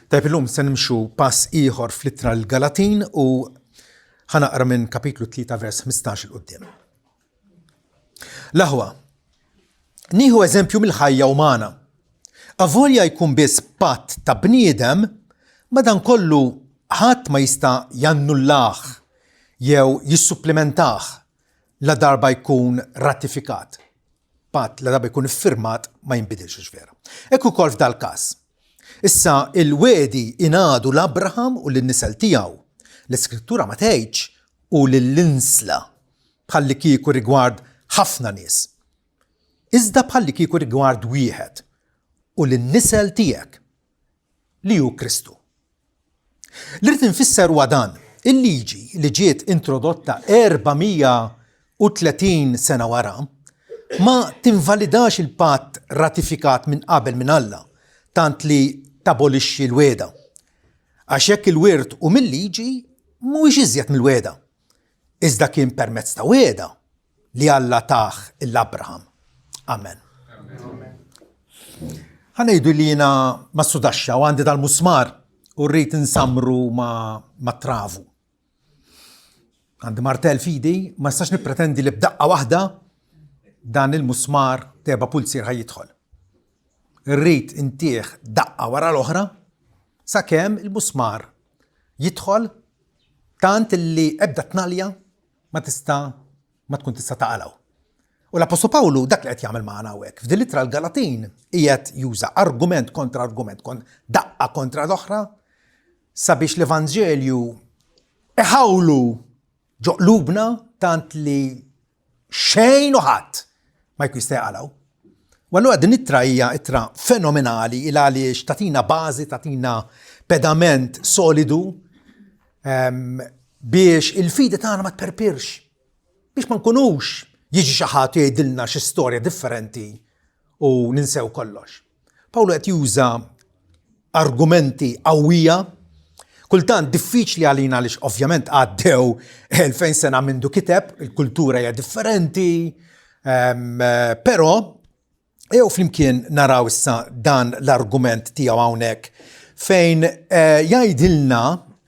Tajb illum se nimxu pass ieħor fl-ittra l-Galatin u ħanaqra minn kapitlu 3 vers 15 il qudiem. L-aħwa, nieħu eżempju mill-ħajja umana. Avolja jkun biss patt ta' bniedem, madankollu ħadd ma jista' jannullah jew jissupplimentah la darba jkun ratifikat. Patt la darba jkun iffirmat ma jinbidilx hux vera. Hekk ukoll f'dal-każ. Issa il-wegħdi ingħadu 'l Abraham u lin-nisel tiegħu. L-Iskrittura ma tgħidx u lill-insla bħallikieku rigward ħafna nies. Iżda bħallikieku rigward wieħed, u lin-nisel tiegħek, li hu Kristu. Li rrid infisser huwa dan, il-liġi li ġiet introdotta 430 sena wara ma tinvalidax il-patt ratifikat minn qabel minn Alla, tant li tabolixxi l-wegħda. Għax jekk il-wirt hu mil-liġi, mhuwiex iżjed mill-wegħda. Iżda kien permezz ta' wegħda li Alla tah 'l Abraham. Amen. Ħa ngħidu li jiena ma sudaxxa u għandi dal-musmar u rrid insamru ma, ma travu. Għandi martell fidi, ma nistax nippretendi li b'daqqa waħda dan il-musmar teba pulzier ħaj jidħol. Rrid intih daqqa wara l-oħra sakemm il-musmar jidħol tant li ebda tnalja ma tista' ma tkun tista' taqalgħu. U l-Appostlu Pawlu dak li qed jagħmel magħna hawnhekk. F'din l-ittra l-Galatin qiegħed juża argument kontra argument, kon daqqa kontra l-oħra sabiex l-Evanġelju iħawlu ġo qlubna tant li xejn u ħadd ma jkun jista' jaqalgħu. U allura din ittra hija ittra fenomenali il għaliex tatina bażi, tatina pedament solidu ehm, biex il-fidi tagħna ma tperpirx. Biex ma nkunux jiġi xi ħadd jgħidilna xi storja differenti u ninsew kollox. Pawlu qed juża argumenti qawwija, kultant diffiċli għalina għaliex ovvjament għaddew 2000 sena mindu kiteb, il-kultura hija differenti, ehm, però jew flimkien naraw issa dan l-argument tiegħu hawnhekk fejn eh, jgħidilna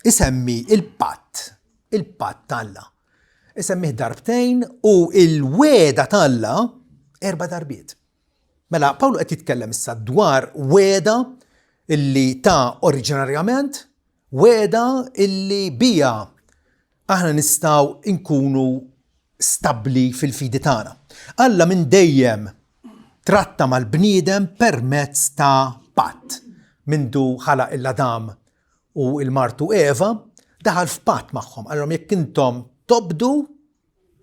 isemmi il-patt, il-patt t'Alla. Isemmih darbtejn u il-weda t'Alla erba' darbiet. Mela, Pawlu qed jitkellem issa dwar wegħda illi ta oriġinarjament, wegħda illi bija aħna nistgħu nkunu stabbli fil-fidi tagħna. Alla minn dejjem tratta mal-bniedem permezz ta' patt. Mindu ħalaq il-Adam u il-martu Eva, daħal f'patt magħhom. Qalhom jekk intom tobdu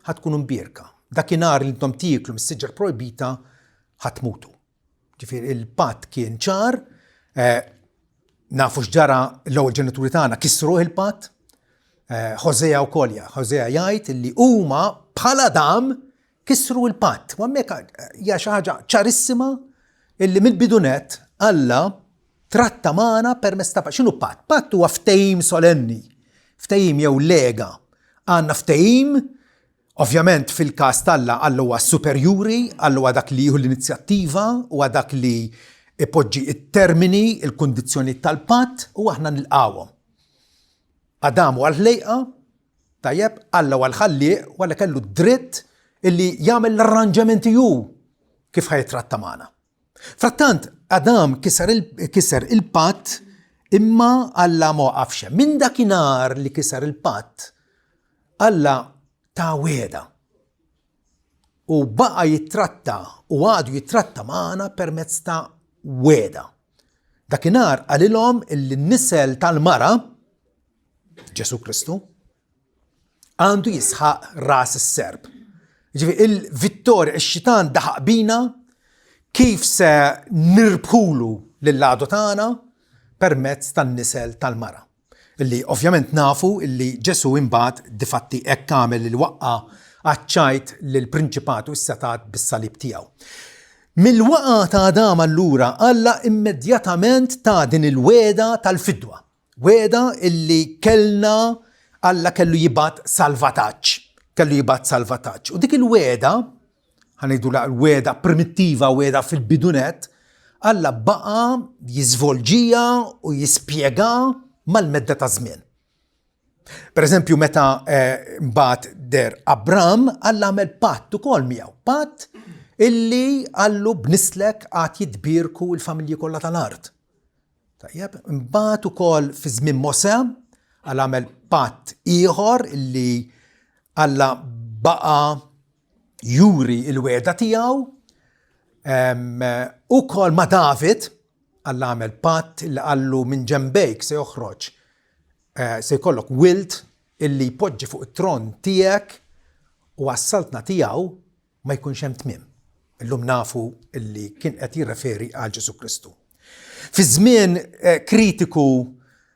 ħa tkunu mbierka. Dakinhar li intom tieklu mis-siġra projbita ħa tmutu. Ġifieri il-patt kien ċar, eh, nafu x'ġara l-ewwel ġenituri tagħna kisruh il-patt. Eh, Hosea wkoll ja, Hosea jgħid li huma bħala dam kisru l-patt. U hemmhekk eh, hija xi ħaġa ċarissima illi mill-bidunet Alla tratta magħna permezz ta' patt. X'inhu patt? Patt huwa ftehim solenni, ftehim jew lega. Għandna ftehim, ovvjament fil-każ t'Alla, Alla huwa superjuri, Alla huwa dak li jieħu l-inizjattiva, huwa dak li ipoġġi it-termini, il-kundizzjonijiet tal-patt u aħna nilqawhom. Adam huwa l-ħlejqa, tajjeb, Alla huwa l-ħallieq u Alla kellu d-dritt illi jagħmel l-arranġamenti hu kif ħa jitratta magħna. Frattant, Adam kiser il-patt imma Alla ma waqafx hemm. Minn dakinhar li kiser il-patt, Alla ta wegħda u baqa' jittratta u għadu jittratta magħna permezz ta' wegħda. Dakinhar qalilhom illi n-nisel tal-mara, Ġesù Kristu, għandu jisħaq ras is-serp. Ġifi, il-vittorja, ix-xitan daħaq bina kif se nirbħulu lill-għadu tagħna permezz tan-nisel tal-mara. Illi ovvjament nafu illi Ġesu imbagħad difatti hekk għamel li waqqa għaċ-ċajt lill-prinċipat u s-setat bis-salib tiegħu. Mill-waqa ta' Adam allura Alla immedjatament ta' din il-wegħda tal-fidwa. Wegħda illi kellna Alla kellu jibgħat salvataġġ. Kellu jibgħat salvataġġ. U dik il-wegħda, ħa ngħidu l-wegħda primittiva, wegħda fil-bidunet, Alla baqa' jiżvolġiha u jispjega mal-medda ta' żmien. Per eżempju, meta eh, mbagħad der Abram, Alla għamel patt ukoll miegħu, patt illi għallu b'nislek għad jitbierku l-familji kollha tal-art. Tajjeb, mbagħad ukoll fi żmien Mosè, Alla għamel patt ieħor illi Alla baqa' juri il-wegħda tiegħu. Ukoll ma' David, Alla għamel patt li qallu minn ġembejk se joħroġ eh, se jkollok wild illi jpoġġi fuq it-tron tiegħek u għas-saltna tiegħu ma jkunx hemm tmiem. Illum nafu illi kien qed jirreferi għal Ġesù Kristu. Fi żmien eh, kritiku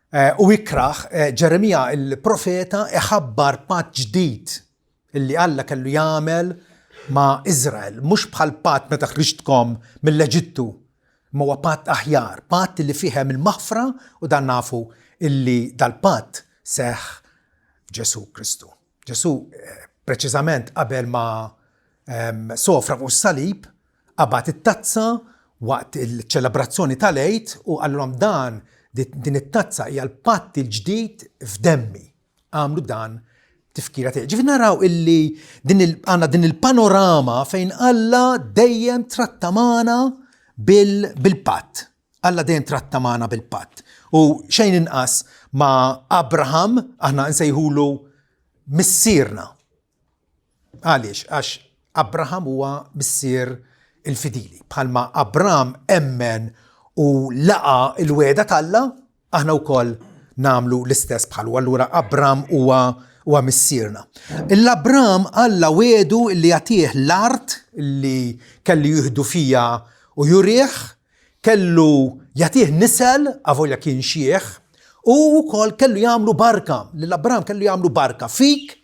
eh, u ikraħ, Ġeremija il-profeta iħabbar patt ġdid illi Alla kellu jagħmel ma' Iżrael, mhux bħal patt meta ħriġtkom mill-Eġittu, imma huwa patt aħjar, patt li fih hemm il-maħfra u dan nafu illi dal-patt seħħ f'Ġesù Kristu. Ġesù eh, preċiżament qabel ma ehm, sofra fuq is-salib, qabad it-tazza waqt il-ċelebrazzjoni tal-Għid u qalilhom dan din it-tazza hija l-patt il-ġdid f'demmi. Għamlu dan tifkira tiegħi. Ġifieri naraw illi din għandna din il-panorama fejn Alla dejjem tratta magħna bil-patt. Alla dejjem tratta magħna bil-patt. U xejn inqas ma' Abraham aħna nsejħulu missierna. Għaliex? Għax Abraham huwa missier il-fidili. Bħalma Abraham emmen u laqa il-wegħda t'Alla, aħna wkoll nagħmlu l-istess bħalu. Allura Abraham huwa huwa missierna. L-Abraham Alla wedu li jagħtih l-art li kellu jieħdu fija u jurih, kellu jagħtih nisel avolja kien xieħ, u wkoll kellu jagħmlu barka, lil Abraham kellu jagħmlu barka fik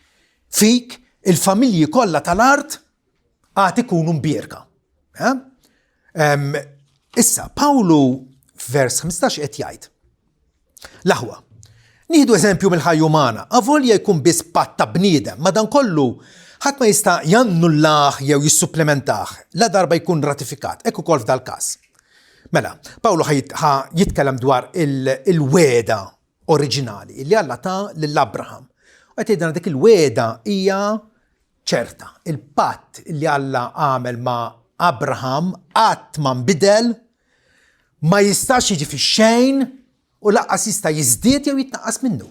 Fik il-familji kollha tal-art għad ikunu mbierka. Eh? Issa, Pawlu f'vers 15 qed jgħid. L-aħwa, nieħdu eżempju mill-ħajja umana, avolja jkun biss patt ta' bniedem, madankollu ħadd ma jista' jannullah jew jissupplimentah la darba jkun ratifikat, hekk ukoll f'dal-każ. Mela, Pawlu ħa jitkellem dwar il-wegħda oriġinali li Alla ta lil Abraham. U qed jgħidilna dik il-wegħda hija ċerta. Il-patt li Alla għamel ma' Abraham qatt ma nbidel, ma jistax jiġi fix-xejn u lanqas jista' jiżdied jew jitnaqqas minnu.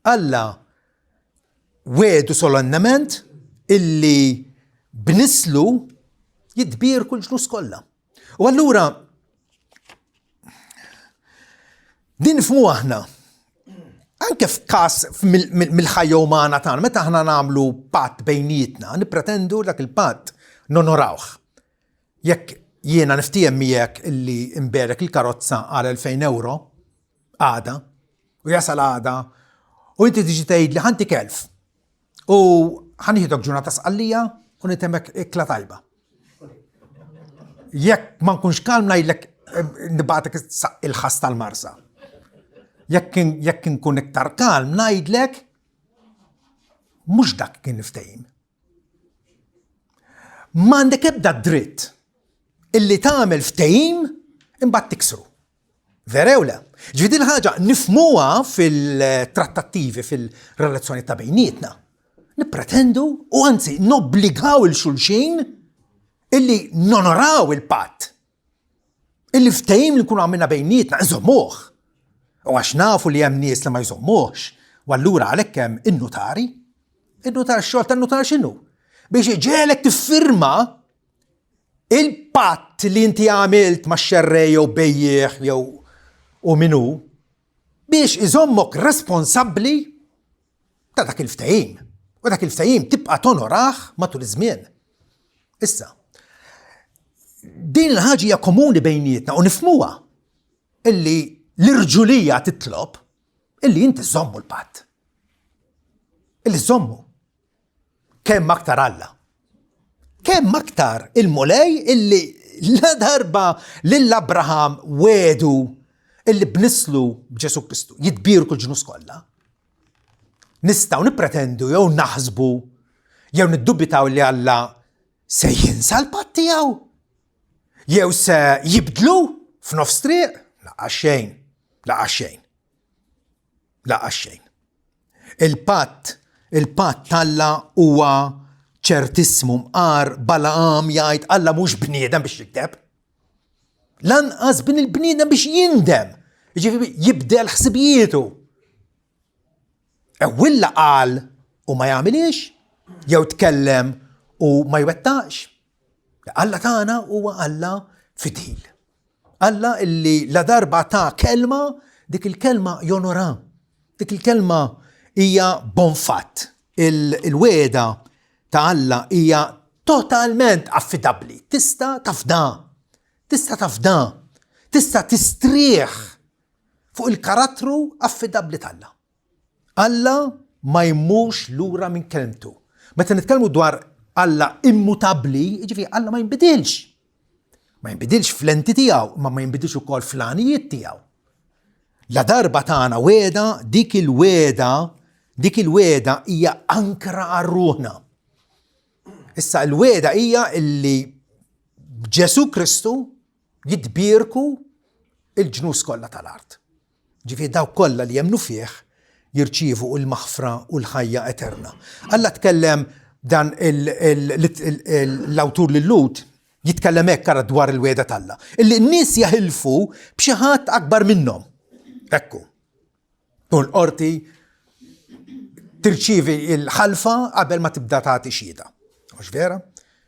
Alla wegħdu solennement illi b'nislu jitbierku l-ġnus kollha. U allura din nifhmu aħna anke f'każ mill-ħajja umana tagħna, meta aħna nagħmlu patt bejnietna, nippretendu dak il-patt nonorawh. Jekk jiena niftiehem miegħek illi nberek il-karozza għal 2000 euro għada, u jasal għada, u inti tiġi tgħidli ħantik elf. U ħa nieħdok ġurnata sqallija u nitemek ikla tajba. Jekk ma nkunx kalm ngħidlek eh, nibgħatek il-ħas tal-marsa. Jekk jekk nkun iktar kalm ngħidlek mhux dak kien ftehim. M'għandek ebda dritt illi tagħmel ftehim imbagħad tiksru. Vera jew le? Ġifieri din ħaġa nifhmuha fil-trattattivi, fil-relazzjoni ta' bejnietna. Nippretendu u anzi nobbligaw il xulxin illi nonoraw il-patt. Illi ftehim li nkunu għamilna bejnietna nżommuh. U għax nafu li hemm nies li ma jżommuhx, u allura għalhekk hemm in-nutari. In-nutar xogħol tan-nutar x'inhu? Biex iġegħlek tiffirma Il-patt li inti għamilt ma' xerrej jew bejjiegħ jew u min hu, biex iżommok responsabbli ta' dak il-ftehim. U dak il-ftehim tibqa' tonorah matul iż-żmien. Issa, din il-ħaġa hija komuni bejnietna u nifhmuha illi l-irġulija titlob illi inti żommu l-patt. Illi żommu. Kemm aktar Alla? Kemm aktar il-Mulej illi la darba lil Abraham wedu illi b'nislu b'Ġesu Kristu jitbierku l-ġnus kollha. Nistgħu nippretendu jew naħsbu jew niddubitaw li Alla se jinsa l-patt tiegħu? Jew se jibdlu f'nofs triq? Laqas xejn, laqas xejn. Laqas xejn. Il-patt, il-patt t'Alla huwa ċertissmu mqar Bala'am jgħid Alla mhux bniedem biex jikdeb. Lanqas bin il-bniedem biex jindem. Jiġifieri jibdel ħsibijietu. Ewwilla qal u ma jagħmilix, jew tkellem u ma jwettaqx. Alla tagħna huwa Alla fidil. Alla illi la darba ta' kelma, dik il-kelma jonora. Dik il-kelma hija bon fatt. Il-wegħda ta' Alla hija totalment affidabbli. Tista' tafda. Tista' tafda. Tista' tistrieħ fuq il-karattru affidabbli t'Alla. Alla ma jmurx lura minn kelmtu. Meta nitkellmu dwar Alla immutabbli, jiġifieri Alla ma jinbidilx. Ma jinbidilx fl-enti tiegħu, imma ma jinbidilx ukoll fl-għanijiet tiegħu. La darba tagħna wegħda, dik il-wegħda, dik il-wegħda hija ankra għal ruħna. Issa l-wegħda hija illi Ġesu Kristu jitbierku il-ġnus kollha tal-art. Ġifieri dawk kollha li jemmnu fih jirċievu l-maħfra u l-ħajja eterna. Alla tkellem dan l-awtur lil-Lhud jitkellem hekk ara dwar il-wegħda t'Alla. Illi n-nies jaħilfu b'xi ħadd akbar minnhom. Ekku. U l-qorti tirċievi l-ħalfa qabel ma tibda tagħti xhieda. Mhux vera?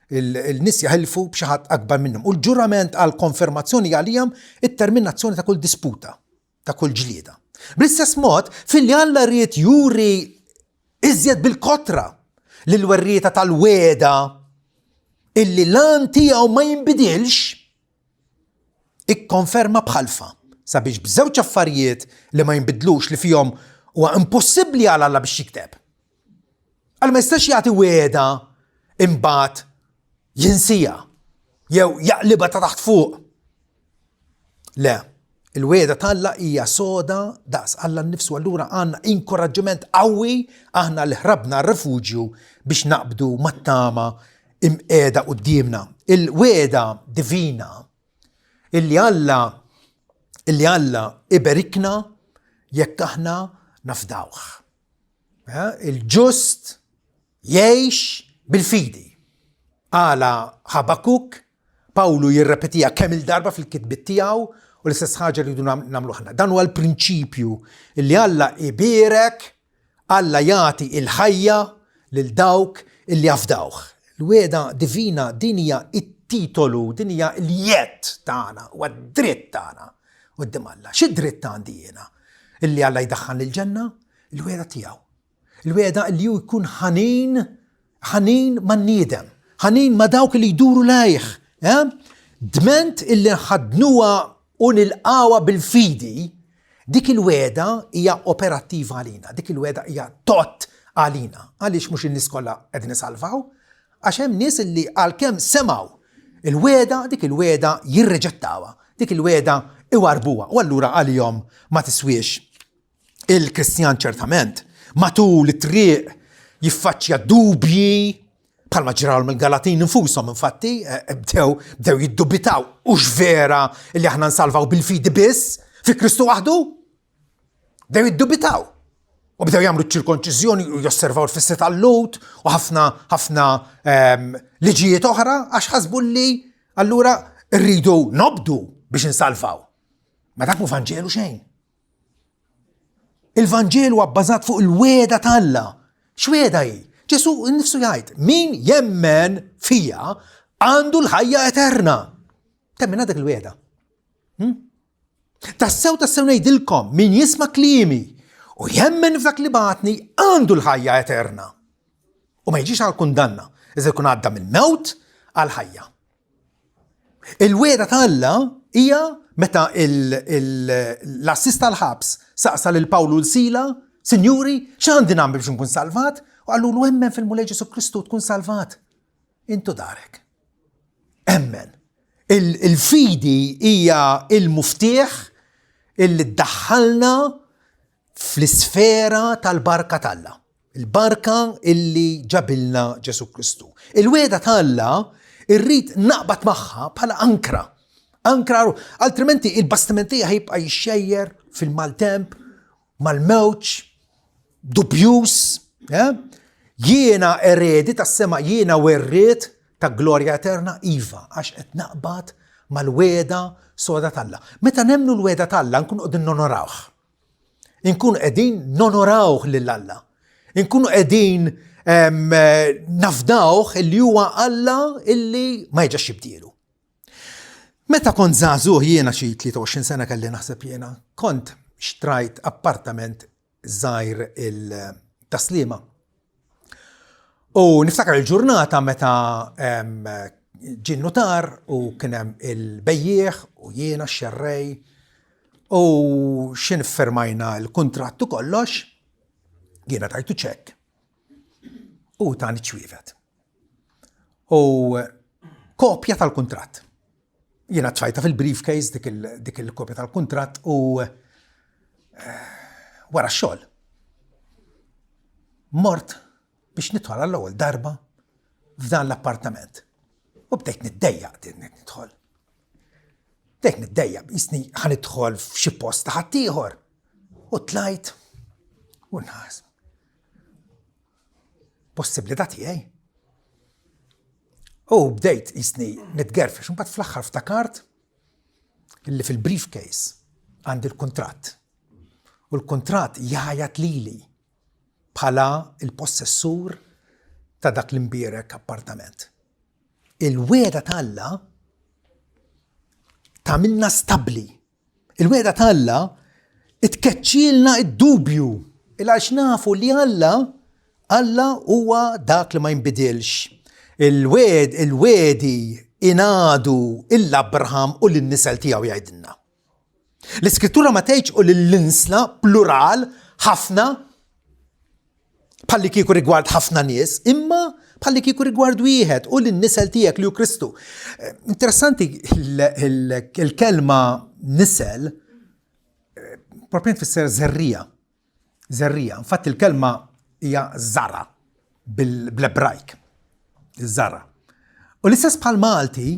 Il-nies jaħilfu b'xi ħadd akbar minnhom. U l-ġurament għal konfermazzjoni għalihom it-terminazzjoni ta' kull disputa, ta' kull ġlieda. Bl-istess mod, filli Alla ried juri iżjed bil-kotra lill-werrieta tal-wegħda illi l-għan tiegħu ma jinbidilx, ikkonferma b'ħalfa sabiex b'żewġ affarijiet li ma jinbidlux li fihom huwa impossibbli għal Alla biex jikteb. Alla ma jistax jagħti wegħda imbagħad jinsija jew jaqlibha ta' taħt fuq. Le, il-wegħda t'Alla hija soda daqs Alla nnifsu allura għandna inkoraġġiment qawwi aħna li ħrabna r-refuġju biex naqbdu mat-tama imqiegħda quddiemna. Il-wegħda divina illi Alla illi Alla iberikna jekk aħna nafdawh. Eh, il-ġust jgħix bil-fidi. Għala Ħabakuk, Pawlu jirrepetiha kemm il-darba fil-kitbiet tiegħu u l-istess ħaġa rridu nagħmlu aħna. Dan huwa l-prinċipju li Alla ibierek Alla jagħti l-ħajja lil dawk illi jafdawh. Il-wegħda divina din hija t-titolu, din hija l-jedd tagħna, huwa d-dritt tagħna quddiem Alla. Xi dritt għandi jiena illi Alla jdaħħalni l-ġenna? Il-wegħda tiegħu. Il-wegħda li hu jkun ħanin, ħanin man-niedem, ħanin ma' dawk li jduru lejh. Eh? Dment illi nħaddnuha u nilqgħuha bil-fidi, dik il-wegħda hija operattiva għalina, dik il-wegħda hija tott għalina. Għaliex mhux in-nies kollha qegħdin isalvaw? Għax hemm nies illi għalkemm semgħu il-wegħda, dik il-wegħda jirriġettawha, dik il-wegħda iwarrbuha u allura għalihom ma tiswiex. Il-Kristjan ċertament matul it-triq jiffaċċja dubji bħalma ġralhom il-Galatin infushom infatti eh, bdew bdew jiddubitaw hux vera li aħna nsalvaw bil-fidi biss fi Kristu waħdu? Bdew jiddubitaw. U bdew jagħmlu ċ-ċirkonċiżjoni u josservaw l-festi tal-Lut u ħafna ħafna ehm, liġijiet oħra għax ħasbu li allura rridu nobdu biex insalvaw. Ma dak mhu Vanġelu xejn. Il-Vanġelu huwa bbażat fuq il-wegħda t'Alla. X'wegħda hi? Ġesù nnifsu jgħid, min jemmen fija għandu l-ħajja eterna. Temmen dik il-wegħda. Hmm? Tassew tassew ngħidilkom, min jisma' kliemi u jemmen f'dak li bagħatni għandu l-ħajja eterna. U ma jiġix għal kundanna, iżda jkun għadda mill-mewt għal ħajja. Il-wegħda ta' Alla hija meta l-għassies tal-ħabs saqsa lil Pawlu u Sila, Sinjuri, x'għandi nagħmel biex inkun salvat? U qalulu emmen fil-Mulej Ġesù Kristu tkun salvat. Intu darek. Emmen. Il-fidi hija il-muftieħ illi ddaħħalna fl-isfera tal-barka t'Alla. Il-barka illi ġabilna Ġesù Kristu. Il-wegħda t'Alla Irrid naqbad magħha bħala ankra. Ankra, altrimenti il-bastiment tiegħi ħajibqa' jixxejjer fil-maltemp, mal-mewġ, dubjuż, eh? Jiena eredi tas-sema, jiena werriet ta' glorja eterna, iva, għax qed naqbad mal-wegħda soda t'Alla. Meta nemmnu l-wegħda t'Alla nkunu qegħdin nonorawh. Inkunu qegħdin nonorawh lil Alla. Inkunu qegħdin nafdawh illi huwa Alla illi ma jiġax jibdielu. Meta kont żagħżugħ jiena xi 23 sena kelli naħseb jiena, kont xtrajt appartament żgħir il-taslima. U niftakar il-ġurnata meta ġie notar u kien hemm il-bejjiegħ u jiena x-xerrej u x'in firmajna l-kuntratt u kollox, jiena tajtu ċekk u tani ċwievet. U kopja tal-kuntratt. Jiena tfajta fil-briefcase dik il-kopja tal-kuntratt u eh, wara x-xogħol. Mort biex nidħol għall-ewwel darba f'dan l-appartament. U bdejt niddejjaq din nidħol. Bdejt niddejjaq, jisni ħanidħol f'xi post ta' ħaddieħor. U tlajt u nħas. Possibbli da tiegħi. U bdejt jisni nitgerfex, mbagħad fl-aħħar ftakart illi fil-briefcase għandi l-kuntratt. U l-kuntratt jgħajat lili bħala il-possessur ta' dak l-imbierek appartament. Il-wegħda t'Alla tagħmilna stabbli Il-wegħda ta' Alla tkeċċilna d-dubju il għax nafu li Alla Alla huwa dak li ma jinbidilx. Il-wegħd il-wegħdi ingħadu 'l Abraham u lin-nisel tiegħu jgħidilna. L-Iskrittura ma tgħidx u lill-insla plural ħafna Bħalli kieku rigward ħafna nies, imma bħalli kieku rigward wieħed u lin-nisel tiegħek li hu Kristu. Eh, interessanti il-kelma nisel eh, proprjament tfisser żerrija. Żerrija. Infatti il-kelma hija zara bil-Ebrajk. Zara. U l-istess bħal Malti,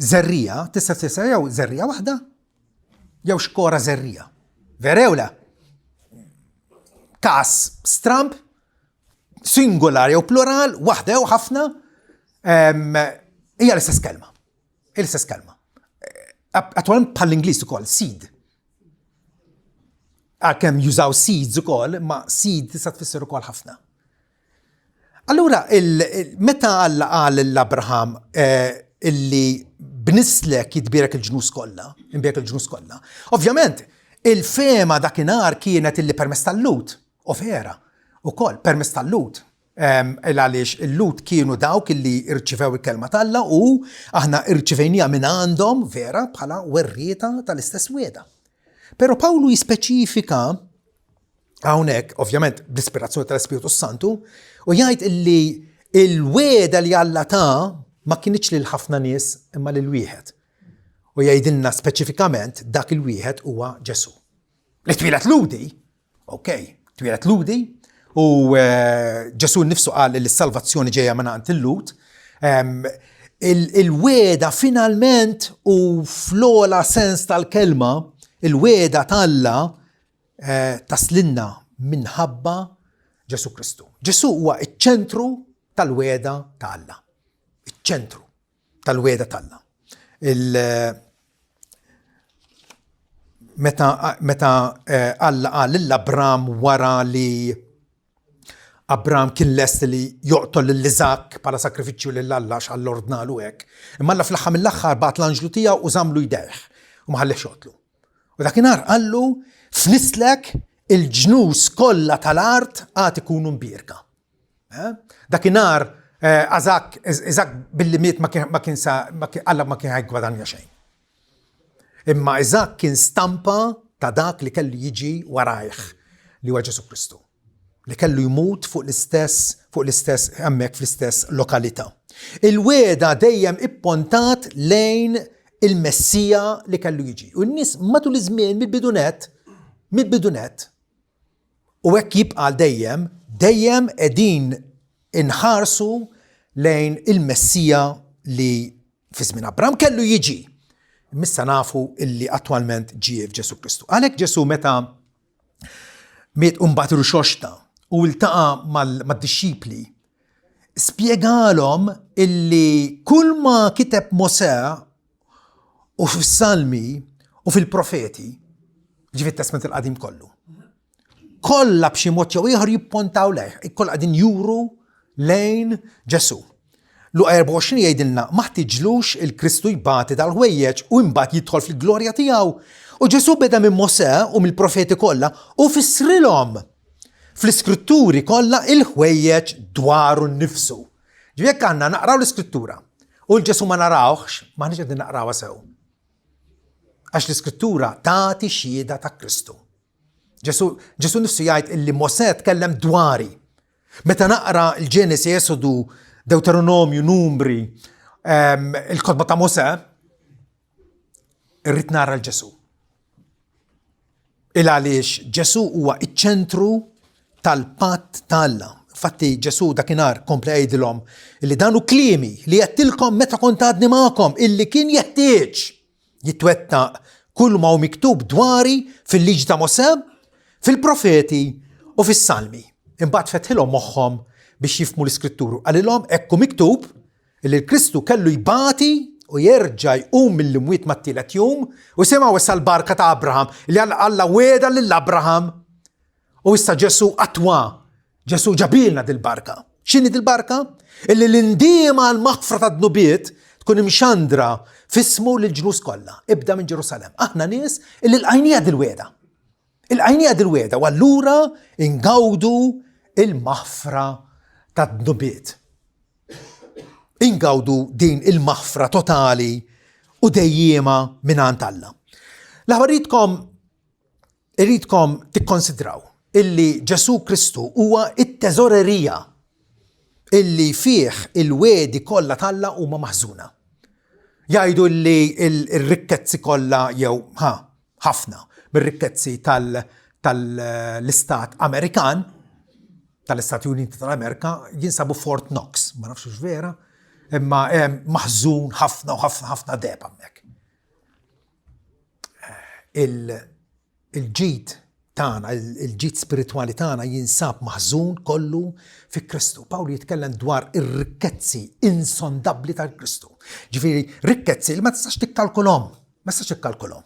Żerriegħa tista' tfisser jew żerriegħa waħda jew xkora żerriegħa. Vera jew le? Każ stramb, singular jew plural, waħda jew ħafna, hija l-istess kelma. L-istess kelma. Attualment bħall-Ingliż ukoll, seed. Għalkemm jużaw seeds ukoll, ma seed tista' tfisser ukoll ħafna. Allura, meta Alla qal lil Abraham eh, illi b'nislek jitbierek il-ġnus kollha, imbierek il-ġnus kollha. Ovvjament, il-fema dakinhar kienet illi permezz tal-Lut, u vera, ukoll permezz tal-Lut, il għaliex il-Lut kienu dawk illi rċivew il-kelma t'Alla u aħna rċivejnija minn għandhom vera bħala werrieta tal-istess wieda. Però Pawlu jispeċifika hawnhekk, ovvjament bl-ispirazzjoni tal-Ispirtu Santu, u jgħid illi il-wegħda li Alla ta ma kinitx lil ħafna nies imma lil wieħed. U jgħidilna speċifikament dak il-wieħed huwa Ġesù. Li twieled Lhudi, ok, twieled Lhudi, u eh, Ġesù nnifsu qal li s-salvazzjoni ġejja minn għand il-Lhud. Il-wegħda finalment u fl-ogħla sens tal-kelma, il-wegħda t'Alla taslinna minħabba Ġesù Kristu. Ġesù huwa ċ-ċentru tal-wegħda ta' Alla. Iċ-ċentru tal-wegħda t'Alla. Il meta meta eh, Alla qal lil Abram wara li Abram kien lest li joqtol lil Iżakk bħala sagrifiċċju lil Alla għax Alla ordnalu hekk. Imma Alla fl-aħħar mill-aħħar bagħat l-anġlu tiegħu u żammlu jdejh u ma ħallihx joqtlu. U dakinhar qallu, F'nislek il-ġnus kollha tal-art għad ikunu mbierka. Eh? Dakinhar eh, Iżakk Iżakk billi miet ma kien ma kien sa Alla ma kien ħajgwadanja xejn. Imma Iżakk kien stampa ta' dak li kellu jiġi warajh li huwa Ġesù Kristu. Li kellu jmut fuq l-istess fuq l-istess hemmhekk fl-istess lokalità. Il-wegħda dejjem ippontat lejn il-Messija li kellu jiġi. U n-nies matul iż-żmien mill-bidu nett, mill-bidu nett, u hekk jibqa' għal dejjem, dejjem qegħdin inħarsu lejn il-Messija li fi żmien Abram kellu jiġi. Missa nafu illi attwalment ġie f'Ġesù Kristu. Għalhekk Ġesù meta miet u mbagħad irxoxta u ltaqa' mad-dixxipli, spjegalhom illi kull ma kiteb Mosè u fis-Salmi u fil-profeti, ġifieri t-Testment il-Qadim kollu, kollha b'xi mod jew ieħor jippontaw lejh, kollha qegħdin juru lejn Ġesù. Luqa 24 jgħidilna ma ħtiġlux il-Kristu jbati dal-ħwejjeġ u imbagħad jidħol fil-glorja tiegħu. U Ġesù beda minn Mosè u mill-profeti kollha u fissrilhom fl-iskritturi kollha il-ħwejjeġ dwaru nnifsu. Ġifieri jekk għandna naqraw l-iskrittura u l-Ġesù ma narawhx, m'aħniex qegħdin naqrawha sew. Għax l-iskrittura tagħti xhieda ta' Kristu. Ġesu, Ġesu nifsu jgħid illi Mosè tkellem dwari. Meta naqra l-Ġenesi, Esodu, Deuteronomju, Numri, ehm, il-kotba ta' Mosè, irrid nara l-Ġesu. Il għaliex Ġesu huwa iċ-ċentru tal-patt ta' Alla. Infatti Ġesu dakinhar kompla jgħidilhom illi dan hu kliemi li għedtilkom meta kont għadni magħkom illi kien jeħtieġ jitwettaq kull ma hu miktub dwari fil-liġi ta' Mosè, fil-profeti u fis-salmi. Imbagħad fetħilhom moħħhom biex jifhmu l-Iskritturu. Qalilhom hekk hu miktub Illi l-Kristu kellu jbati u jerġa' jqum mill-imwiet mat-tielet jum, u semgħu issa l-barka ta' Abraham, li Alla wiegħda lil Abraham, u issa Ġesù attwa, Ġesù ġabilna dil-barka. X'inhi dil-barka? Illi l-indiema għall-maħfra tad-dnubiet tkun imxandra f'ismu lill-ġnus kollha, ibda minn Ġerusalemm. Aħna nies illi lqajniha dil-wiegħda. Ilqajniha dil-wiegħda u allura ingawdu il-maħfra tad-dnubiet. Ingawdu din il-maħfra totali u dejjiema mingħand Alla. L-aħbar irridkom irridkom tikkonsidraw illi Ġesù Kristu huwa it-teżorerija illi fih il-wegħdi kollha t'Alla huma maħżuna. Jgħidu li l-rikkezzi kollha jew ha, ħafna mir-rikkezzi tal-istat Amerikan, tal-Istati Uniti tal-Amerika, jinsabu Fort Knox, ma nafx vera, imma hemm maħżun ħafna u ħafna ħafna deheb hemmhekk. Eh, il-ġid tagħna, il-ġid spiritwali tagħna jinsab maħżun kollu fi Kristu. Pawlu jitkellem dwar ir-rikkezzi insondabbli tal-Kristu. Ġifieri rikkezzi li ma tistax tikkalkulhom. Ma tistax tikkalkulhom.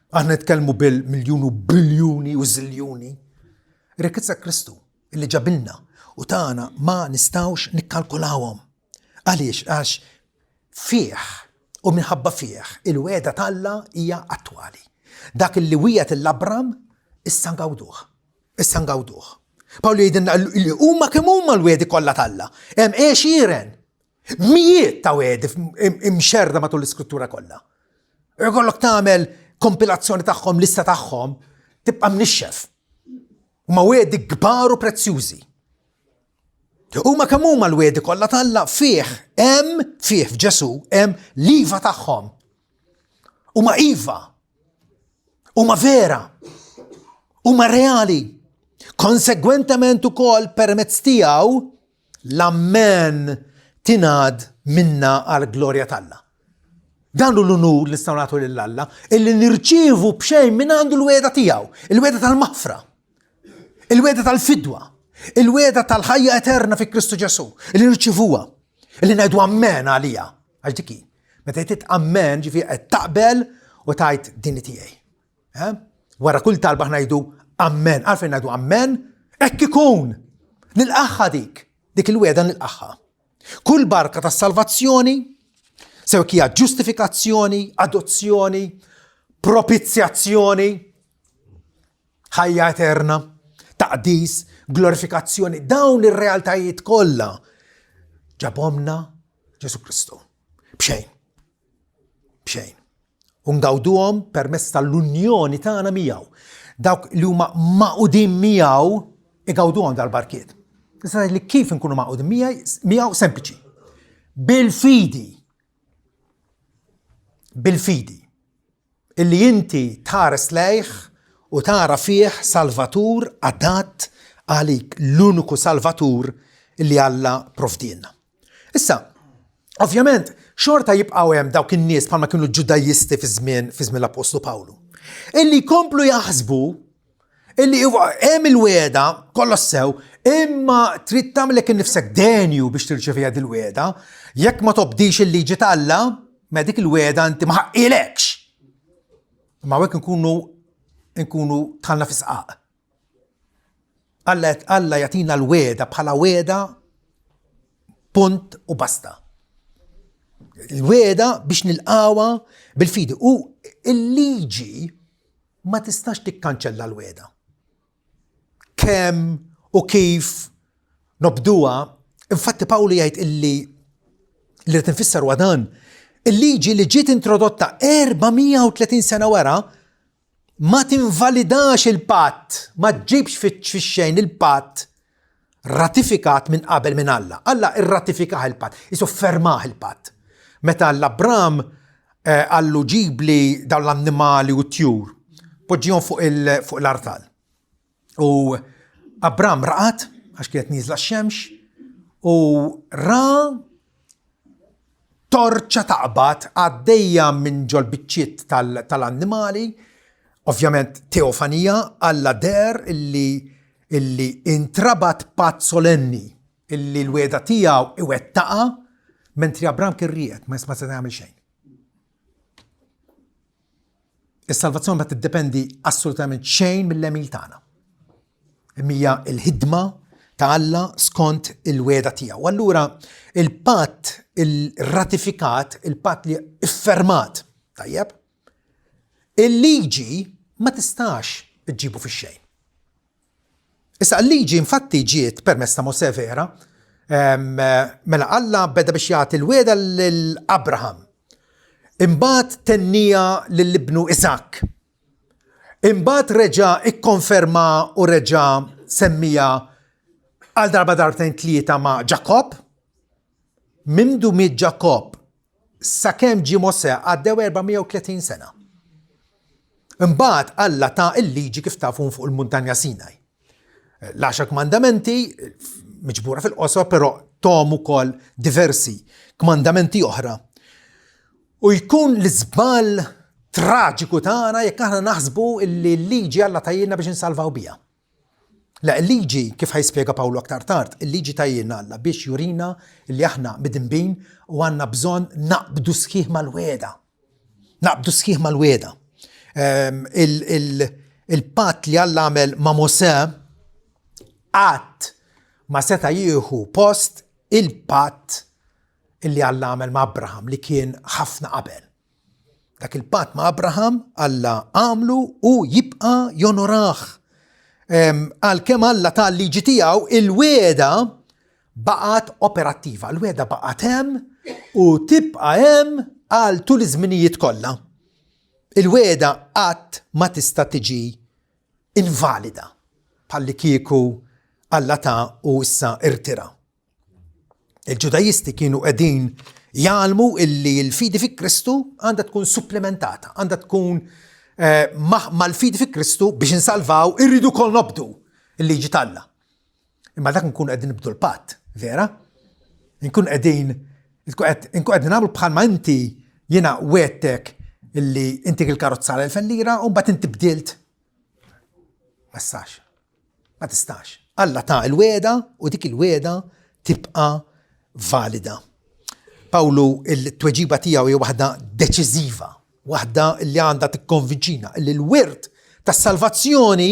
Aħna nitkellmu bil-miljun u biljuni u żiljuni. Rikkezza Kristu illi ġabilna u tagħna ma nistgħux nikkalkulawhom. Għaliex? Għax fih u minħabba fih il-wegħda t'Alla hija attwali. Dak li wiegħed lil Abram issa ngawduh. Issa ngawduh. Pawlu jgħidilna li huma kemm huma l-wegħdi kollha t'Alla. Hemm għexieren Mijiet ta' wegħdi imxerrda matul l-iskrittura kollha. Ikollok tagħmel kompilazzjoni tagħhom, lista tagħhom, tibqa' mnixxef. Huma wegħdi kbar u prezzjużi. Huma kemm huma l-wegħdi kollha t'Alla fih hemm fih f'Ġesù hemm l-iva tagħhom. Huma iva. Huma vera. Huma reali. Konsegwentement ukoll permezz tiegħu L-Ammen tingħad minna għall-glorja t'Alla. Dan hu l-unur li nistgħu nagħtu lil Alla, illi nirċievu b'xejn minn għandu l-wegħda tiegħu, il-wegħda tal-maħfra, il-wegħda tal-fidwa, il-wegħda tal-ħajja eterna fi Kristu Ġesù, illi nirċievuha, illi ngħidu ammen għaliha. Għax dik hi. Meta jgħid ammen, ġifieri qed taqbel u tgħid din tiegħi. Eh? Wara kull talba ngħidu ammen. Għalfejn ngħidu ammen? Hekk ikun. Nilqaħħa dik, dik il-wegħda nilqaħħa. Kull barka ta' salvazzjoni, sew hija ġustifikazzjoni, adozzjoni, propizjazzjoni, ħajja eterna, taqdis, glorifikazzjoni, dawn ir-realtajiet kollha ġabomna Ġesu Kristu. B'xejn. B'xejn. U ngawduhom permezz tal-unjoni tagħna miegħu. Dawk li huma magħqudin miegħu igawduhom dal-barkiet. Tista' li kif inkunu magħqudin miegħu sempliċi. Bil-fidi. Bil-fidi. Illi inti tħares lejh u tara fih salvatur adatt għalik l-uniku salvatur illi Alla provdielna. Issa, Ovvjament, xorta jibqgħu hemm dawk in-nies bħalma kienu l-Ġudajisti fi żmien fi żmien l-Appostlu Pawlu. Illi jkomplu jaħsbu illi hemm il-wegħda kollox sew, imma trid tagħmlek innifsek denju biex tirċeviha dil-wegħda, jekk ma tobdix il-liġi ta' Alla, ma dik il-wegħda inti ma ħaqqilekx. Imma hawnhekk nkunu nkunu tħallna fi sqaq. Alla Alla jagħtina l-wegħda bħala wegħda punt u basta. Il-wegħda biex nilqawha bil-fidi. U il-liġi ma tistax tikkanċella l-wegħda. Kemm u kif nobduha, infatti Pawlu jgħid illi li qed nfisser huwa dan, il-liġi li ġiet introdotta 430 sena wara ma tinvalidax il-patt, ma ġġibx fix-xejn il-patt ratifikat minn qabel minn Alla. Alla irratifikah il-patt, isu fermah il-patt. Meta l-Abram eh, għallu ġibli dawn l-annimali u t-tjur, poġġihom fuq l-artal. U Abram raqat, għax kienet nieżla x-xemx, u ra torċa taqbad għaddejja minn ġol biċċiet tal-annimali, ovvjament teofanija, Alla deher illi illi intrabat patt solenni illi l-wegħda tiegħu iwettaqha mentri Abram kien rieqed ma seta' jagħmel xejn. Is-salvazzjoni ma tiddependi assolutament xejn mill-għemil tagħna. Imma hija l-ħidma ta' Alla skont il-wegħda tiegħu. Allura il-patt il-ratifikat, il-patt li iffermat, tajjeb, il-liġi ma tistax iġġibu fix-xejn. Issa l-liġi infatti ġiet permezz ta' Mosè vera, mela Alla beda biex jagħti l-wegħda lil Abraham. Imbagħad tennija lil ibnu Iżakk. Imbagħad reġa' ikkonferma u reġa' semmija għal darba darbtejn tlieta ma' Ġakobb. Mindu miet Ġakobb sakemm ġie Mosè għaddew 430 sena. Imbagħad Alla ta l-liġi kif tafu fuq il-muntanja Sinaj. L-għaxar kmandamenti miġbura fil-qosor, però tom ukoll diversi kmandamenti oħra. U jkun l-iżball traġiku tagħna jekk aħna naħsbu li l-liġi Alla tajjilna biex insalvaw biha. Le, il-liġi, kif ħa jispjega Pawlu aktar tard, il-liġi tajjilna Alla biex jurina li aħna midinbin u għandna bżonn naqbdu sħiħ mal-wegħda. Naqbdu sħiħ mal-wegħda. Ehm, il-patt li Alla għamel ma' Mosè qatt ma seta' jieħu post il-patt illi Alla għamel ma' Abraham li kien ħafna qabel. Dak il-patt ma' Abraham Alla għamlu u jibqa' jonorah. Għalkemm Alla ta l-liġi tiegħu, il-wiegħda baqgħet operattiva, il-wiegħda baqgħet hemm u tibqa' hemm għal tul iż-żminijiet kollha. Il-wiegħda qatt ma tista' tiġi invalida bħalli kieku Alla ta u issa irtira. Il-Ġudajisti kienu qegħdin jgħallmu illi l-fidi fi Kristu għandha tkun supplementata, għandha tkun eh, mal-fidi fi Kristu biex insalvaw irridu kol nobdu il-liġi t'Alla. Imma dak nkun qegħdin nibdu l-patt, vera? Nkun qegħdin nkun qegħdin nagħmlu bħalma inti jiena wettek illi inti il-karozza għal lira u mbagħad inti bdilt. Ma sax. Ma tistax. Alla ta l-wegħda u dik il-wegħda tibqa' valida. Pawlu il-tweġiba tiegħu hija waħda deċiżiva, waħda li għandha tikkonvinċina li l-wirt tas-salvazzjoni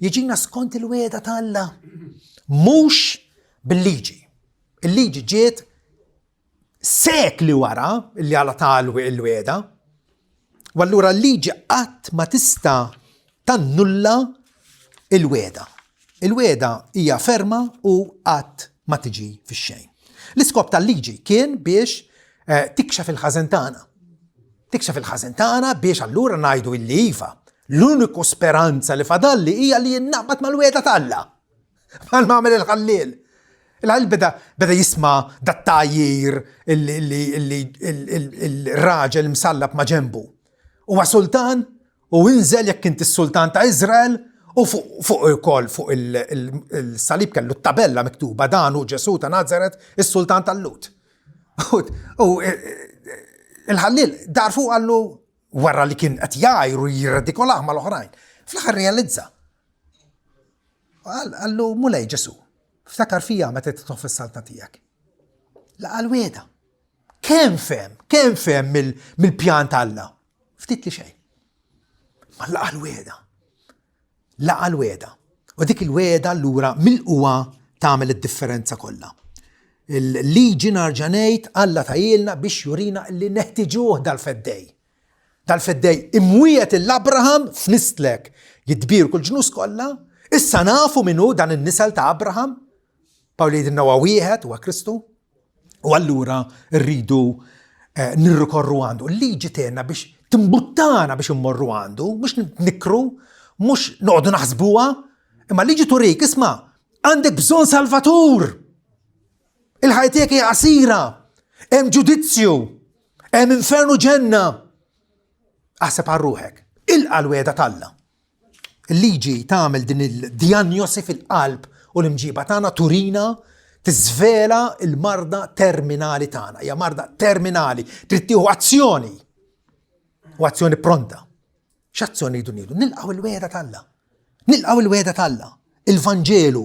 jiġina skont il-wegħda ta' Alla, mhux bil-liġi. Il-liġi ġiet sekli wara li Alla ta l-wegħda. U allura l-liġi qatt ma tista' tannulla il-wegħda. Il-wegħda hija ferma u qatt ma tiġi fix-xejn. L-iskop tal-liġi kien biex eh, tikxef il-ħażen tagħna. Tikxef il-ħażen tagħna biex allura ngħidu illi iva. L-uniku speranza li fadalli hija li jinnaqbad mal-wegħda t'Alla. Bħal ma għamel il-ħalliel. Il-ħalliel beda beda jisma' dat-tgħajjir il-raġel msallab ma' ġenbu. Huwa sultan u inżel jekk inti s-sultan ta' Iżrael u fuq ukoll fuq il-salib kellu t-tabella miktuba dan hu Ġesù ta' Nazaret, is-sultan tal-Lhud. U e, e, il-ħallil dar fuq għallu wara li kien qed jgħajru jirredikolah mal-oħrajn. Fl-aħħar realizza. Għallu Mulej Ġesu, ftakar fija meta tidħol fis-saltna tiegħek. Laqa l-wieda. Kemm fem, kemm fem mill-pjan t'Alla? Ftit li xejn. Ma laqa l-wieda. Laqa l-wegħda. U dik il-wegħda allura milqugħa tagħmel id-differenza kollha. Il-liġi narġa' ngħid Alla tajilna biex jurina li neħtiġuh dal-feddej. Dal-feddej imwiegħed lil Abraham f'nislek jitbierku l-ġnus kollha, issa nafu min hu dan in-nisel ta' Abraham. Pawlu jgħidilna huwa wieħed, huwa Kristu. U allura rridu eh, nirrikorru għandu. Il-liġi tgħinna biex timbuttana biex immorru għandu, mhux nikru, mhux noqogħdu naħsbuha, imma liġi turik, isma' għandek bżonn salvatur. Il-ħajja tiegħek hija qasira, hemm ġudizzju, hemm infernu ġenna. Aħseb għal ruħek, ilqa' l-wegħda t'Alla. Il-liġi tagħmel din il-dijanjosi fil-qalb u l-imġiba tagħna turina tiżvela l-marda terminali tagħna. Hija marda terminali, trid tieħu azzjoni. U azzjoni pronta. X'azzjoni jridu nieħdu? Nilqgħu il-wegħda t'Alla. Nilqgħu il-wegħda t'Alla. Il-Vanġelu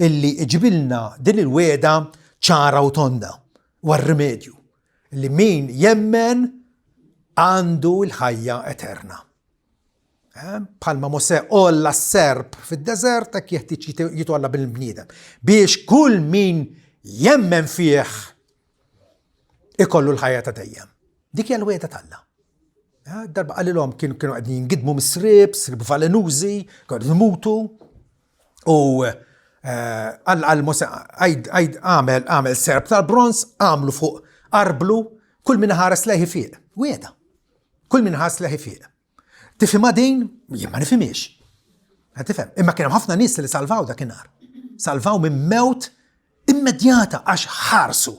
illi iġibilna din il-wegħda ċara u tonda u rimedju li min jemmen għandu l-ħajja eterna. Eh, bħalma Mosè għolla s-serp fid-deżert hekk jeħtieġ jitgħolla bil-bniedem biex kull min jemmen fih ikollu l-ħajja ta' dejjem. Dik hija l-wegħda t'Alla. Eh, darba qalilhom kienu kienu qegħdin jingidmu mis-srib, srib valenużi, kienu imutu. U eh, għal għal Mosè għajd għamel għamel serp tal-bronz, għamlu fuq arblu, kull min ħares lejh fiq. Wieda. Kull min ħares lejh fiq. Tifhimha din? Jien ma nifhimhiex. Qed tifhem? Imma kien hemm ħafna nies li salvaw dakinhar. Salvaw minn mewt immedjata għax ħarsu.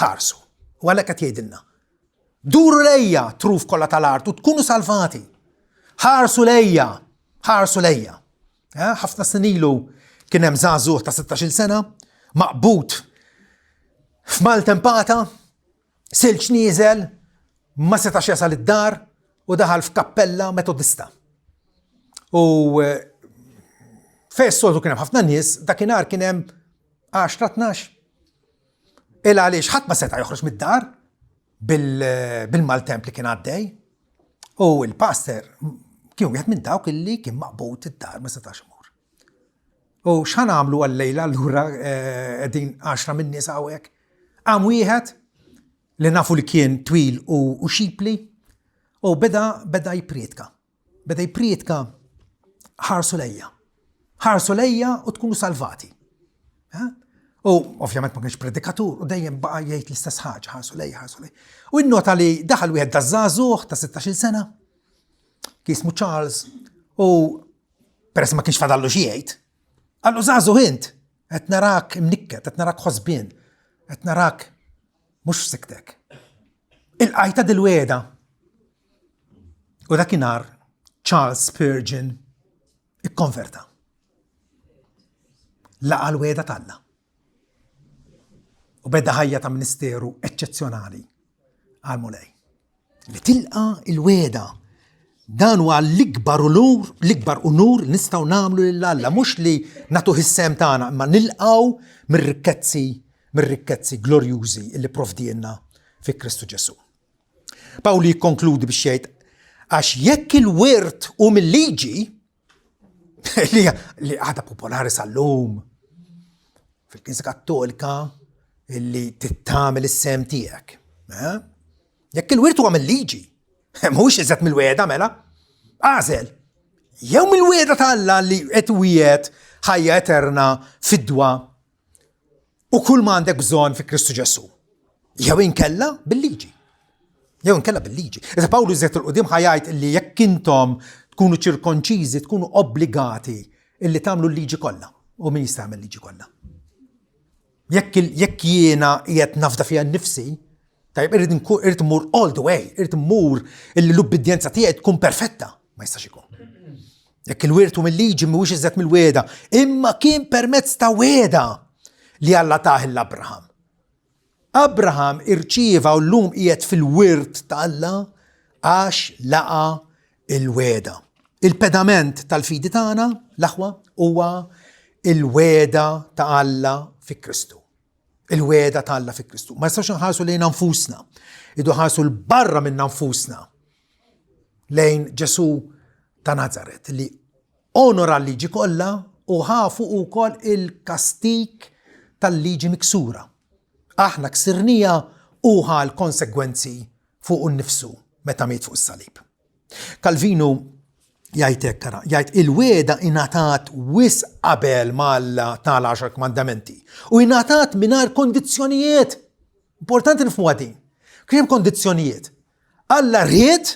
Ħarsu. U għalhekk qed jgħidilna. Duru lejja truf kollha tal-art u tkunu salvati. Ħarsu lejja, ħarsu lejja. Eh, ħafna snin ilu kien hemm żagħżugħ ta' 16-il sena maqbud f'maltempata Silġ nieżel, ma setax jasal id-dar u daħal f'kappella Metodista. U eh, fejn soltu kien hemm ħafna nies, dakinhar kien hemm 10-12. Il għaliex ħadd ma seta' joħroġ mid-dar bil-maltemp li kien għaddej. U il-pastor kien wieħed minn dawk illi kien maqbud id-dar ma setax imur. U x'ħa nagħmlu għal-lejla allura eh, qegħdin għaxra minn nies hawnhekk? Qam wieħed li nafu li kien twil u xipli u beda beda jipprietka. Beda jipprietka ħarsu lejja. Ħarsu lejja u tkunu salvati. Eh? U ovvjament ma kienx predikatur u dejjem baqa' jgħid l-istess ħaġa, ħarsu lejja, ħarsu lejja. U innota li daħal wieħed daż-żagħżugħ ta' 16-il sena, kien jismu Charles, u Peress ma kienx fadallu xi jgħid. Qallu żagħżugħ int, qed narak imnikket, qed narak ħosbien, qed narak mhux f'siktek. Il-qajta dil-weda. U dakinhar Charles Spurgeon ikkonverta. Laqa l-weda t'Alla. U beda ħajja ta' ministeru eċċezzjonali għal Mulej. Li tilqa il-weda dan huwa l-ikbar unur, l-ikbar unur li nistgħu nagħmlu lil Alla, mhux li nagħtuh is-sem tagħna, imma nilqgħu mir-rikkezzi mir-rikkezzi glorjużi li provdielna fi Kristu Ġesù. Pawli jikkonkludi biex jgħid għax jekk il-wirt hu mill-liġi, li li għadha popolari sal-lum fil-Knisja Kattolika illi tittamel is-sem tiegħek. Eh? Jekk il-wirt huwa mill-liġi, mhux iżgħet mill-wegħda mela, għażel. Jew mill-wegħda ta' Alla li qed wiegħed ħajja eterna fid-dwa u kull ma għandek bżonn fi Kristu Ġesù. Jew inkella bil-liġi. Jew inkella bil-liġi. Iżda Pawlu żied il-qudiem ħajajt illi jekk intom tkunu ċirkonċiżi, tkunu obbligati illi tagħmlu l-liġi kollha. U min jista' jagħmel liġi kollha? Jekk jekk jiena qiegħed nafda fiha nnifsi, tajjeb irrid irrid immur all the way, irrid immur illi l-ubbidjenza tiegħi tkun perfetta. Ma jistax ikun. Jekk il-wirtu mill-liġi mhuwiex iżjed mill-wieda, imma kien permezz ta' wieda li Alla tah l-Abraham. Abraham irċieva u llum qiegħed fil-wirt ta' Alla għax laqa' il-wegħda. Il-pedament tal-fidi tagħna, l-aħwa, huwa il-wegħda ta' Alla fi Kristu. Il-wegħda ta' Alla fi Kristu. Ma nistgħux nħarsu lejn nfusna. Idu ħarsu 'l barra minn nfusna lejn Ġesu ta' Nazaret li onora l-liġi kollha u ħa fuq ukoll il-kastig tal-liġi miksura. Aħna ksirnija u ħa l-konsegwenzi fuqu nnifsu meta miet fuq is-salib. Calvinu jgħid hekk ara, jgħid il-wiegħda ingħatat wisq qabel ma Alla ta l-għaxar kmandamenti u ingħatat mingħajr kondizzjonijiet. Importanti nifhmuha din. Kien hemm kondizzjonijiet. Alla ried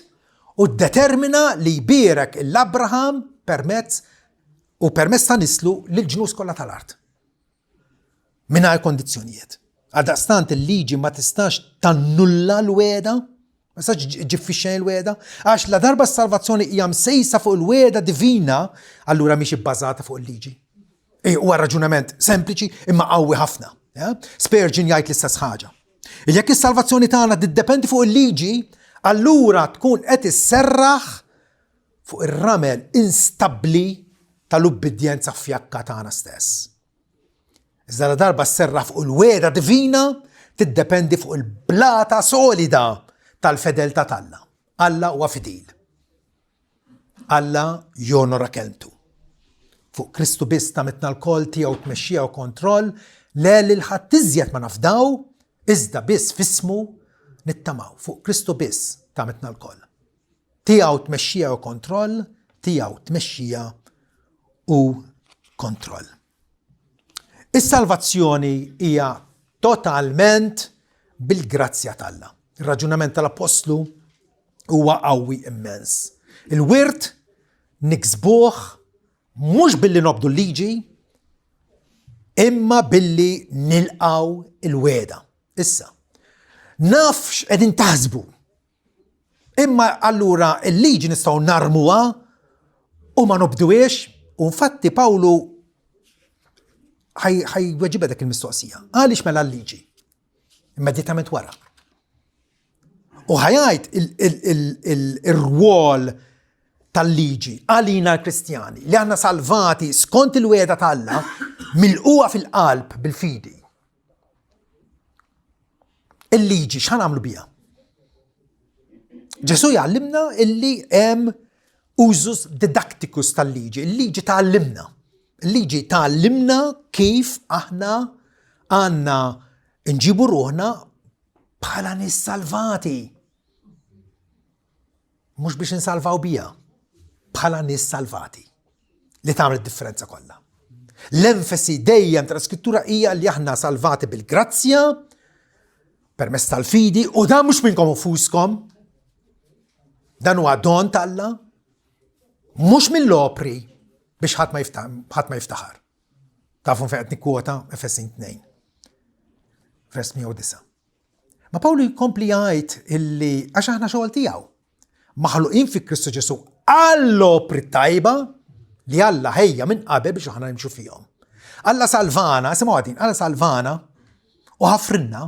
u ddetermina li jbierek 'l Abraham permezz u permezz ta' nislu lill-ġnus kollha tal-art. Mingħajr kondizzjonijiet. Għaldaqstant il-liġi ma tistax tannulla l-wegħda, ma tistax ġġib fix-xejn il-wegħda, għax la darba s-salvazzjoni hija msejsa fuq il-wegħda divina, allura mhix ibbażata fuq il-liġi. Huwa raġunament sempliċi imma qawwi ħafna. Spurgeon jgħid l-istess ħaġa. Jekk is-salvazzjoni tagħna tiddependi fuq il-liġi, allura tkun qed isserraħ fuq ir-ramel instabbli tal-ubbidjenza fjakka tagħna stess. Iżda la darba sserraħ fuq il-wegħda divina, tiddependi fuq il-blata solida tal-fedeltà t'Alla. Alla huwa fidil. Alla jonora kelmtu. Fuq Kristu biss tamitna lkoll tiegħu tmexxija u kontroll, le lil ħadd iżjed ma nafdaw, iżda biss f'ismu nittamaw. Fuq Kristu biss tamitna lkoll. Tiegħu tmexxija u kontroll, tiegħu tmexxija u kontroll. Is-salvazzjoni hija totalment bil-grazzja t'Alla. Ir-raġunament tal-Appostlu huwa qawwi immens. Il-wirt niksbuh mhux billi nobdu l-liġi, imma billi nilqgħu il-wegħda. Issa, naf x'qegħdin taħsbu. Imma allura l-liġi nistgħu narmuha u ma nobduhiex, u infatti Pawlu ħajweġibha dak il-mistoqsija. Għaliex mela l-liġi? Immedjatament wara. U ħajajt il-rwol tal-liġi għalina l-Kristjani li aħna salvati skont il-wegħda t'Alla milquha fil-qalb bil-fidi. Il-liġi x'ħan għamlu biha? Ġesu jgħallimna illi hemm użus didaktikus tal-liġi, il-liġi tgħallimna. Il-liġi tgħallimna kif aħna għandna nġibu ruħna bħala nies salvati. Mhux biex insalvaw biha, bħala nies salvati li tagħmel id-differenza kollha. L-enfasi dejjem tal-Iskrittura hija li aħna salvati bil-grazzja permezz tal-fidi u dan mhux minnkom infuskom. Dan huwa don t'Alla mhux mill-opri biex ħadd ma jiftaħar. Tafu fejn qed nikkwota Efesin 2. Vers 109. Ma Pawlu jkompli jgħid illi għax aħna xogħol tiegħu. Maħluqin fi Kristu Ġesu għall-opri tajba li Alla ħejja minn qabel biex aħna nimxu fihom. Alla salvana, simgħu għadin, Alla salvana u ħafrinna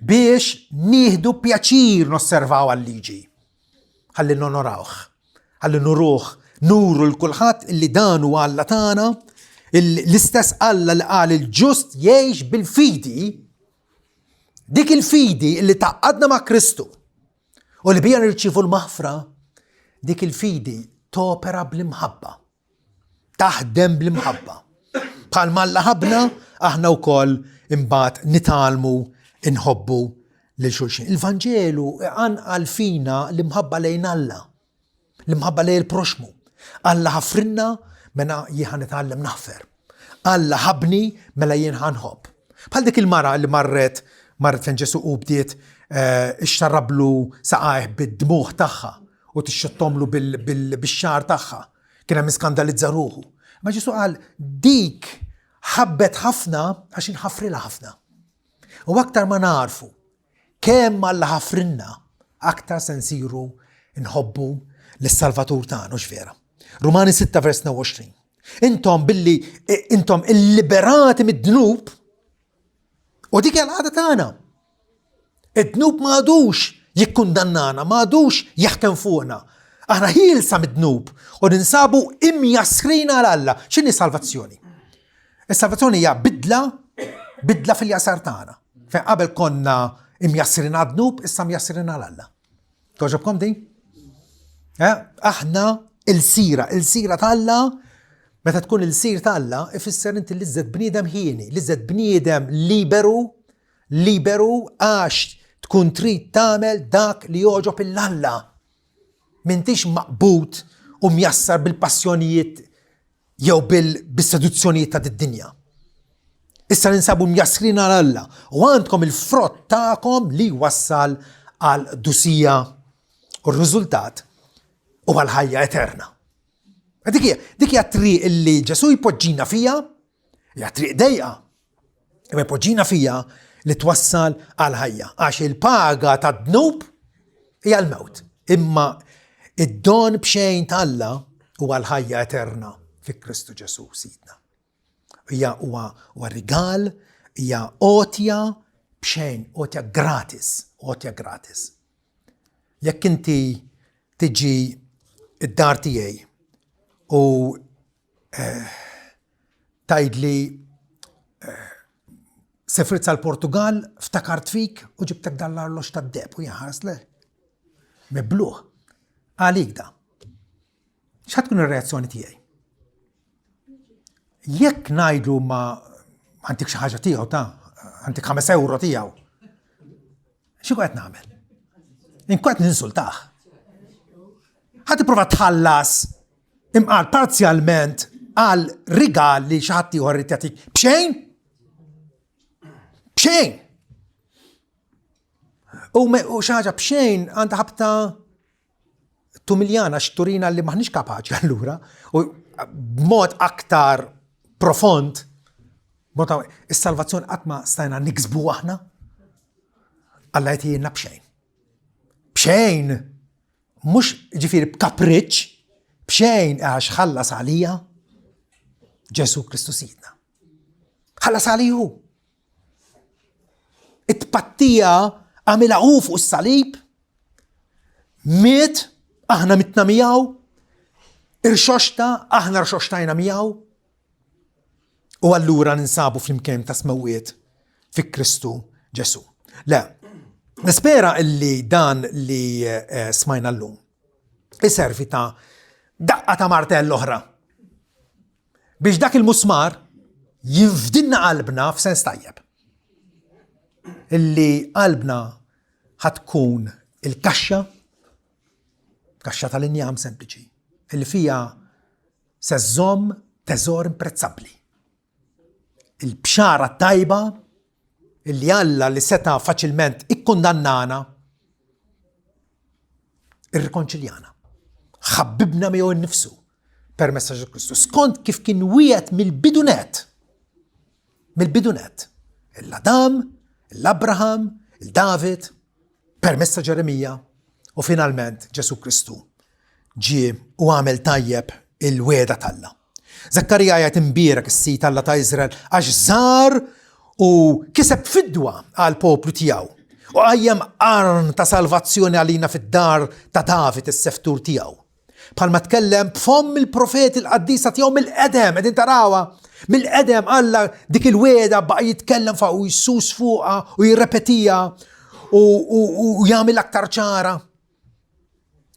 biex nieħdu pjaċir nosservaw għal-liġi. Ħalli nonorawh, ħalli nuruh, nuru l kulħadd illi dan huwa Alla tagħna, l-istess Alla li qal il-ġust jgħix bil-fidi Dik il-fidi li tgħaqqadna ma' Kristu u li bija nirċievu l-maħfra, dik il-fidi topera bl-imħabba. Taħdem bl-imħabba. Bħal Alla ħabna, aħna wkoll imbagħad nitgħallmu nħobbu lil xulxin. Il-Vanġelu iqanqal fina l-imħabba lejn Alla. L-imħabba lejn il-proxmu. Alla ħafrinna mela jien ħa nitgħallem naħfer. Alla ħabni mela jien ħa nħobb. Bħal dik il-mara li marret marret fejn Ġesu u bdiet eh, ixxarrablu saqajh bid-dmuħ tagħha u tixxottomlu bil-xar tagħha. Kien hemm iskandalizza ruħu. Ma Ġesu qal dik ħabbet ħafna għax inħafrilha ħafna. U aktar ma narfu Kemm Alla ħafrilna, aktar se nsiru nħobbu lis-Salvatur tagħna, hux vera? Rumani 6 vers 22. Intom billi intom illiberati mid-dnub u dik hija l-qagħda tagħna. Id-dnub ma għadux jikkundannana, ma għadux jaħkem fuqna. Aħna ħielsa mid-dnub u ninsabu imjassrin għal Alla. X'inhi salvazzjoni? Is-salvazzjoni hija bidla, bidla fil-jasar tagħna. Fejn qabel konna imjassrin għad-dnub, issa mjassrin għal Alla. Toġobkom din? Eh? Aħna il-sira, il-sira t'Alla, meta tkun il-sir t'Alla, ifisser inti li żed bniedem ħieni, li żed bniedem liberu, liberu għax tkun trid tagħmel dak li jogħġob il-Alla. M'intix maqbud u mjassar bil-passjonijiet jew bis-seduzzjonijiet ta' did-dinja. Issa ninsabu mjassrin għal Alla u għandkom il-frott tagħkom li wassal għal dusija u r-riżultat u għal ħajja eterna. Dik hija dik hija triq illi Ġesu jpoġġina fija, hija triq dejqa, imma jpoġġina fija li twassal għal ħajja għax il-paga tad-dnub hija l-mewt. Imma id-don b'xejn t'Alla huwa l-ħajja eterna fi Kristu Ġesu Sidna. Hija huwa huwa rigal, hija għotja b'xejn, għotja gratis, għotja gratis. Jekk inti tiġi id-dar tiegħi u eh, tgħidli eh, sefrit sal-Portugal, ftakart fik u ġibtek dan l-arloġ tad-deb u jaħars le. Mibluħ. Għalik da. X'ħa tkun ir-reazzjoni tiegħi? Jekk ngħidlu ma għantik xi ħaġa tiegħu ta' għantik 5 euro tiegħu. Xi qed nagħmel? Inkun qed ninsultah. Ħa tipprova tħallas imqar parzjalment għal rigal li xi ħadd ieħor irid jagħtik b'xejn? B'xejn! U xi ħaġa b'xejn għandha ħabta tumiljana x'turina li maħniex kapaċi allura u b'mod aktar profond mod is-salvazzjoni qatt ma stajna niksbu aħna. Alla qed jgħinna b'xejn. B'xejn mhux ġifieri b'kapriċċ, b'xejn għax ħallas għalija Ġesu Kristu Sidna. Ħallas għaliju. It-tpattija għamilha hu fuq is-salib, miet, aħna mitna miegħu, irxoxta, aħna rxoxtajna miegħu. U allura ninsabu flimkien ta' smewwiet fi Kristu Ġesu. Le, nispera illi dan li eh, smajna llum iservi ta' daqqa ta' martell oħra biex dak il-musmar jinfdilna qalbna f'sens tajjeb. Illi qalbna ħatkun il-kaxxa, kaxxa tal-injam sempliċi, illi fija se żżomm teżor imprezzabbli. Il-bxara tajba illi Alla li seta' faċilment ikkundannana irrikonċiljana. Ħabbibna miegħu nnifsu permezz ta' Ġesu Kristu. Skont kif kien wiegħed mill-bidu nett. Mill-bidu nett. Il-Adam, l-Abraham, il-David, permezz ta' Ġeremija u finalment Ġesu Kristu ġie u għamel tajjeb il-wegħda t'Alla. Żakkarija jgħid imbierek is-Sid Alla ta' Iżrael għax żar u kiseb fidwa għal poplu tiegħu u qajjem qarn ta' salvazzjoni għalina fid-dar ta' David is-seftur tiegħu. Bħalma tkellem b'fomm il-profeti l-qaddisa tiegħu mill-qedem, qegħdin tarawha, mill-qedem Alla dik il-wegħda baqa' jitkellem fuq u jsus fuqha u jirrepetija u, u, u jagħmel aktar ċara.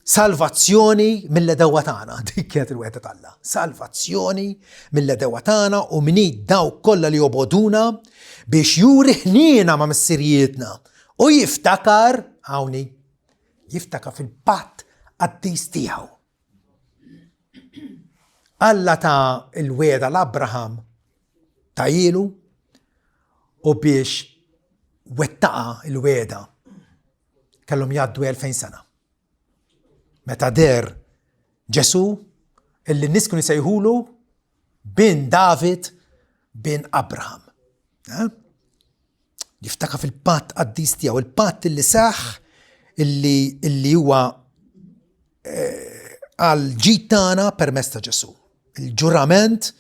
Salvazzjoni mill-edewa tagħna, dik kienet il-wegħda t'Alla. Salvazzjoni mill-edewa tagħna u minn id dawk kollha li jobogħduna biex juri ħniena ma' missirijietna u jiftakar hawnhi jiftakar fil-patt qaddis tiegħu. Alla ta' il-wegħda l-Abraham ta' ilu u biex wettaqa il-wegħda kellhom jgħaddu 2000 sena. Meta der Ġesu illi n-nies kienu jsejħulu bin David bin Abraham. Eh? Jiftakar fil-patt qaddis tiegħu, il-patt illi seħħ illi, illi huwa eh, għal ġid tagħna permezz ta' Ġesu. Il-ġurament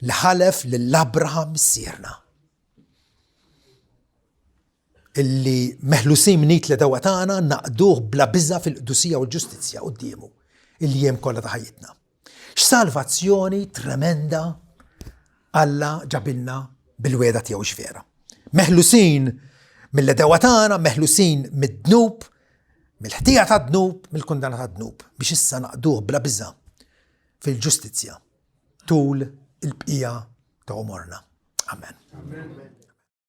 li ħalef lil Abraham missierna. Illi meħlusin minn id l-għedewwa tagħna naqduh bla biża' fil-qdusija u l-ġustizzja quddiemu il-jiem kollha ta' ħajjitna. X'salvazzjoni tremenda Alla ġabilna bil-wegħda tiegħu x'vera. Meħlusin mill-għedewwa tagħna, meħlusin mid-dnub, mill-ħtija tad-dnub, mill-kundanna tad-dnub, biex issa naqduh bla biża' fil-ġustizzja tul il-bqija ta' għomorna. Amen. Amen.